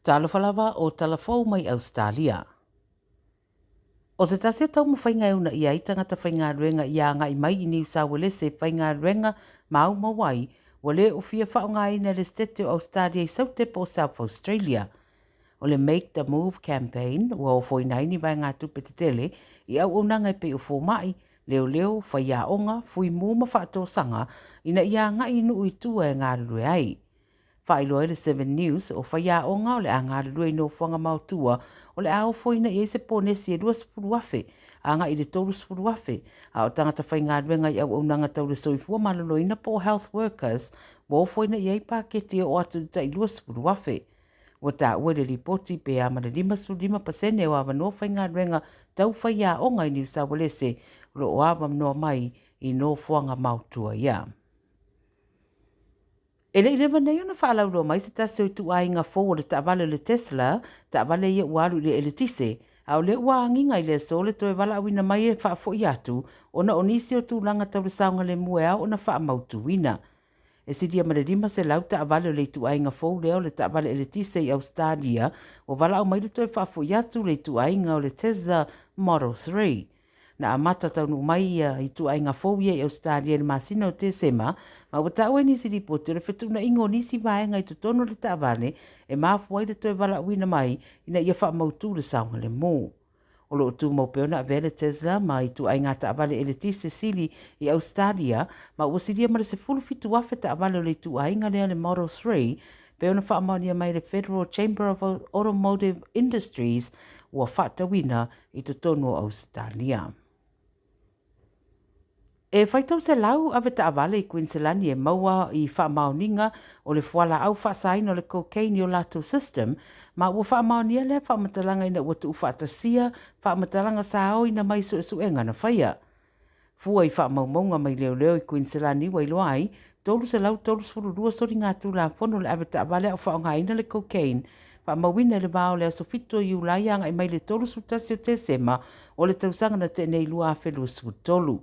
Talofa lava o tala fou mai Ausetalia. O se tasi o taumafaiga e unaia ai tagata faigaluega ia agai mai i Niu Sauelese e faigaluega ma aumau ai, ua le o fia faaaogaina e le Setete o Ausetalia i Saute po o South Australia. O le Make the Move Campaign ua ofoina ai ni vaegatupe tetele i auaunaga e pei o fomai, leoleo, faiaoga, fuimu ma faatosaga ina ia agai i nuu i tua e galulue ai. Faailoa ai le Seven News, o faiaoga o le a galulue i nofoaga maotua o le a ofoina i ai se ponesi e 20,000 agai i le 30,000, a o tagata faigaluega i auaunaga tau le soifua maloloina po o health workers ua ofoina i ai paketi e oo atu i le tai 20,000. Ua taua i le lipoti pe a ma le 55% o avanoa faigaluega tau faiaoga i Niu Saualese o lo o avanoa mai i nofoaga maotua ia. E le i leva nei ona faalauiloa mai se tasi o ituaiga fou o le taavale o le Tesla, taavale ia ua alu i le eletise, a o lea ua agiga i le aso le toe valaauina mai e faafoi atu ona o nisi o tulaga tau le saogalemu e ao ona faamautuina. E silia ma le 500 taavale o le ituaiga fou lea o le taavale eletise i Ausetalia ua valaau mai le toe faafoi atu le ituaiga o le Tesla Model 3. Na amata taunuu mai ia ituaiga fou ia i Ausetalia i le masina o Tesema, ma ua taua i nisi lipoti o le fetuunaiga o nisi vaega i totonu o le taavale e mafua ai le toe valaauina mai ina ia faamautu le saogalemu. O lo o tumau pea ona avea le Tesla ma ituaiga taavale eletise sili i Ausetalia, ma ua silia ma le 17,000 taavale o le ituaiga lea o le Model 3 pei ona faamaonia mai e le Federal Chamber of Automotive Industries ua faatauina i totonu o Ausetalia. E faitau selau avetaavale i Kuiniselani e maua i faamaoniga o le fualaau faasaina o le cocaine i o latou system, ma ua faamaonia lea faamatalaga ina ua tuufaatasia faamatalaga sa aoina mai suesuega na faia. Fua i faamaumauga mai leoleo i Kuiniselani ua iloa ai, 332 soligatulafono le avetaavale a o faaaogaina le cocaine, faamauina i le va o le aso 7 o Iulai agai mai le 31 o Tesema o le tausaga na tea nei 2023.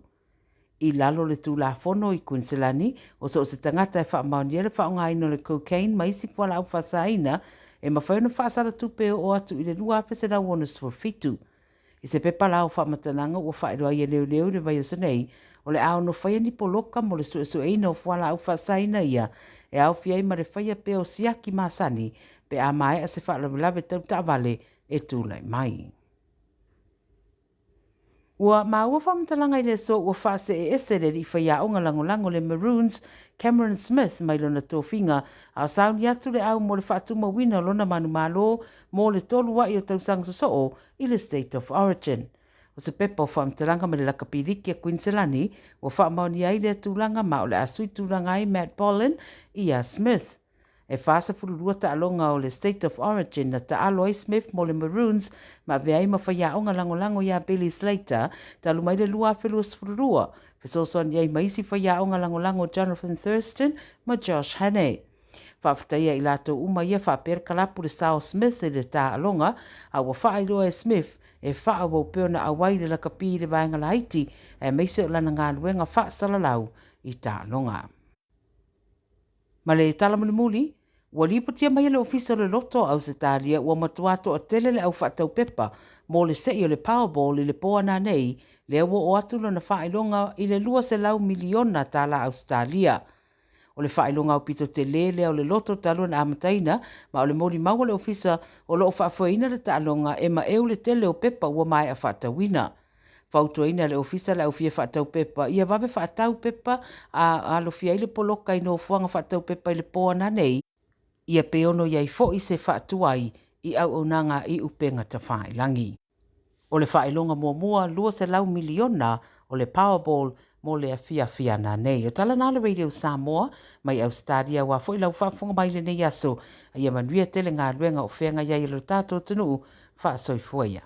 I lalo o le Tulafono i Kuiniselani, o so o se tagata e faamaonia le faaaogaina o le cocaine ma isi fualaau faasaina, e mafai ona faasala tupe e oo atu i le $2,167. I se pepa la o faamatalaga ua faailoa ai e leoleo i le vaiaso nei, o le a ono faia ni poloka mo le suesueina o fualaau faasaina ia e aofia ai ma le faia pea o siaki masani pe a maea se faalavelave tau taavale e tulai mai. Ua maua faamatalaga i le aso ua faasee ese le alii faiaoga lagolago le Maroons, Cameron Smith mai lona tofiga a o sauni atu le au mo le faatumauina o lona manumalo mo le tolu a'i o tausaga sosoo i le State of Origin. O se pepa o faamatalaga mai le Lakapiliki a Kuiniselani ua faamaonia ai lea tulaga ma o le a sui tulaga ai Matt Bolin iā Smith. E 42 taaloga o le State of Origin na taalo ai Smith mo le Maroons ma avea ai ma faiaoga lagolago iā Billy Slater talu mai le 2022, fesoasoani ai ma isi faiaoga lagolago Jonathan Thurston ma Josh Hannay. Faafetaia i latou uma ia faapea le kalapu le sao Smith i le taaloga, a ua faailoa e Smith e faaauau pea ona auai i le lakapi i le vaega laiti aemaise o lana galuega faasalalau i taaloga. Ma le tala mulimuli, ua lipotia mai e le Ofisa o le Loto o Ausetalia ua matua toatele le au faatau pepa mo le sei o le Powerball i le po ananei, lea ua oo atu lona faailoga i le 200 miliona tala Ausetalia. O le faailoga aupito tele lea o le loto talu ona amataina, ma o le molimau a le Ofisa o lo o faafoeina le taaloga e maeu le tele o pepa ua maea faatauina. Fautuaina e le Ofisa le au fia faatau pepa ia vave faatau pepa a alofia ai le poloka i nofoaga faatau pepa i le po ananei, ia pe ono i ai foi se faatuai i auaunaga i upega tafailagi. O le faailoga muamua 200 miliona o le Powerball mo le afiafi ananei. O tala na a le Radio Samoa mai Ausetalia aua foi lau faafofoga mai i lenei aso. A ia manuia tele galuega o feagai ai e lo tatou atunuu. Faasoifua ia.